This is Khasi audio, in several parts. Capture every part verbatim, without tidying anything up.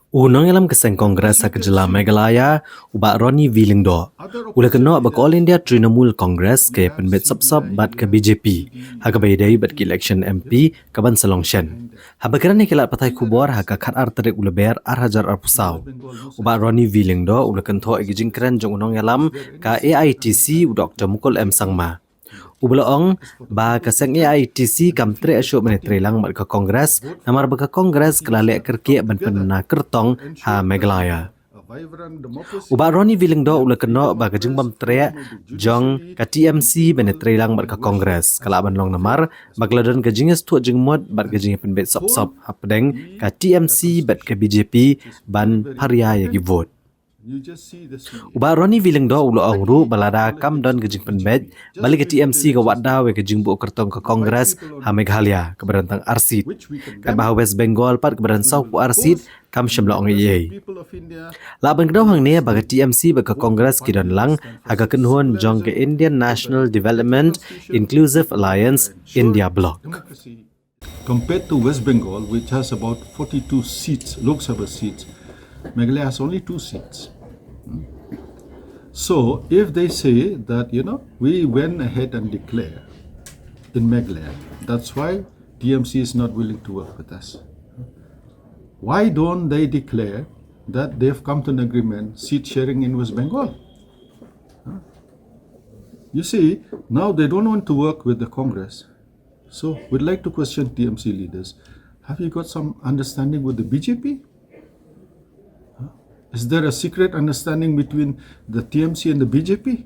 U nongïalam ka seng Congress ha ka jylla Meghalaya, u Bah Ronnie V Lyngdoh, u la kynnoh ba ka All India Trinamool Congress ka ïa pynbeit sop-sop bad ka B J P ha kaba ïadei bad ka election M P kaban sa long shen. Haba kren ha ki lad pathai khubor ha ka khatar tarik u Lber ar hajar arphew saw, u Bah Ronnie V Lyngdoh u la kynthoh ïa ki jingkren jong u nongïalam ka A I T C, u Doktor Mukul M Sangma. U ba la ong ba ka seng A I T C kam treh shuh ban ïatreilang bad ka Congress, namar ba ka Congress ka la leh kyrkieh ban pynbna kyrtong ha Meghalaya. U Bah Ronnie V Lyngdoh u la kynnoh ba ka jingbym treh jong ka T M C ban ïatreilang bad ka Congress ka lah ban long namar ba ka la don ka jingïasngewthuh jingmut bad ka jingïapynbeit sop-sop hapdeng ka T M C bad ka B J P ban pharia ïa ki vote. U Bah Ronnie V Lyngdoh u la ong ruh ba lada kam don ka jingpynbeit, balei ka T M C ka wad daw ïa ka jingbuh kyrtong ka Congress ha Meghalaya kaba don tang ar seat, katba ha West Bengal pat kaba don sawphew ar seat kam shym la ong ei ei. Lah ban kdew hangne ba ka T M C bad ka Congress ki don lang ha ka kynhun jong ka Indian National Development Inclusive Alliance India Bloc. Compared to West Bengal, which has about forty-two seats, Lok Sabha seats, Meghalaya has only two seats. Hmm? So, if they say that, you know, we went ahead and declare in Meghalaya, that's why T M C is not willing to work with us. Why don't they declare that they've come to an agreement, seat sharing in West Bengal? Huh? You see, now they don't want to work with the Congress. So we'd like to question T M C leaders. Have you got some understanding with the B J P? Huh? Is there a secret understanding between the T M C and the B J P?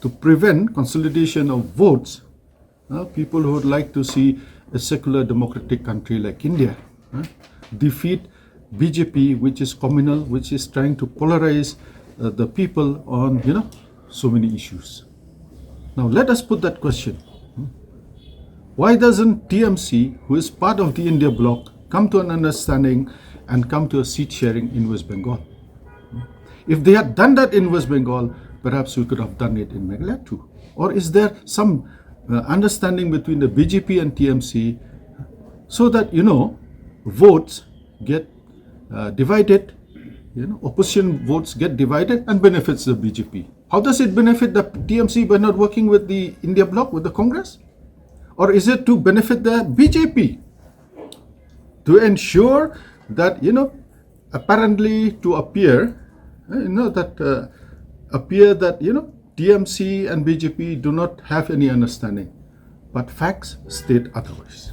To prevent consolidation of votes, uh, people who would like to see a secular democratic country like India, uh, defeat B J P, which is communal, which is trying to polarize, uh, the people on, you know, so many issues. Now, let us put that question. Hmm? Why doesn't T M C, who is part of the India bloc, come to an understanding and come to a seat sharing in West Bengal? Hmm? If they had done that in West Bengal, perhaps we could have done it in Meghalaya too. Or is there some, uh, understanding between the B J P and T M C so that, you know, votes get, uh, divided, you know, opposition votes get divided and benefits the B J P? How does it benefit the T M C by not working with the India bloc, with the Congress? Or is it to benefit the B J P? To ensure that, you know, apparently to appear, uh, you know, that, uh, appear that, you know, T M C and B J P do not have any understanding. But facts state otherwise.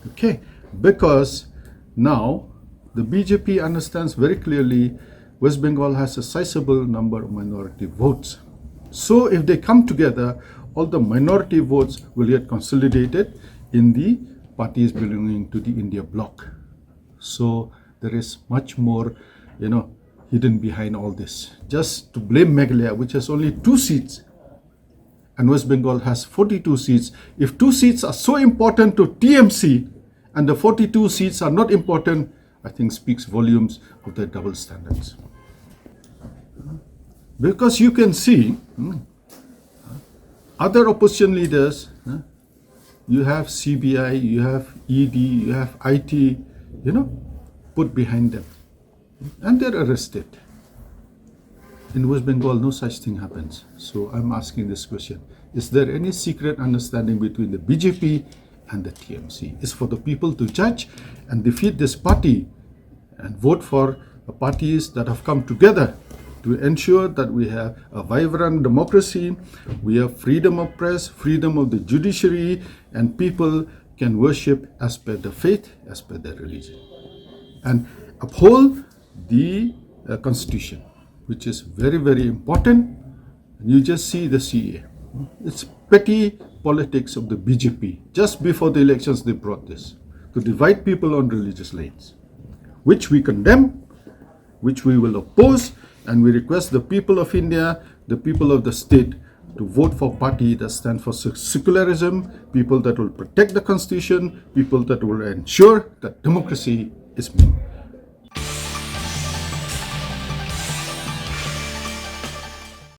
Okay, because now the B J P understands very clearly West Bengal has a sizable number of minority votes. So if they come together, all the minority votes will get consolidated in the parties belonging to the India bloc. So there is much more, you know, hidden behind all this. Just to blame Meghalaya, which has only two seats, and West Bengal has forty-two seats. If two seats are so important to T M C and the forty-two seats are not important, I think speaks volumes of their double standards. Because you can see, hmm, other opposition leaders, huh, you have C B I, you have E D, you have I T, you know, put behind them. And they're arrested. In West Bengal, no such thing happens. So I'm asking this question. Is there any secret understanding between the B J P and the T M C? It's for the people to judge and defeat this party and vote for parties that have come together to ensure that we have a vibrant democracy, we have freedom of press, freedom of the judiciary, and people can worship as per the faith, as per their religion, and uphold the, uh, constitution, which is very, very important. And you just see the C A A. It's petty politics of the B J P. Just before the elections, they brought this to divide people on religious lines, which we condemn, which we will oppose, and we request the people of India, the people of the state, to vote for party that stand for sec-, secularism, people that will protect the constitution, people that will ensure that democracy is maintained.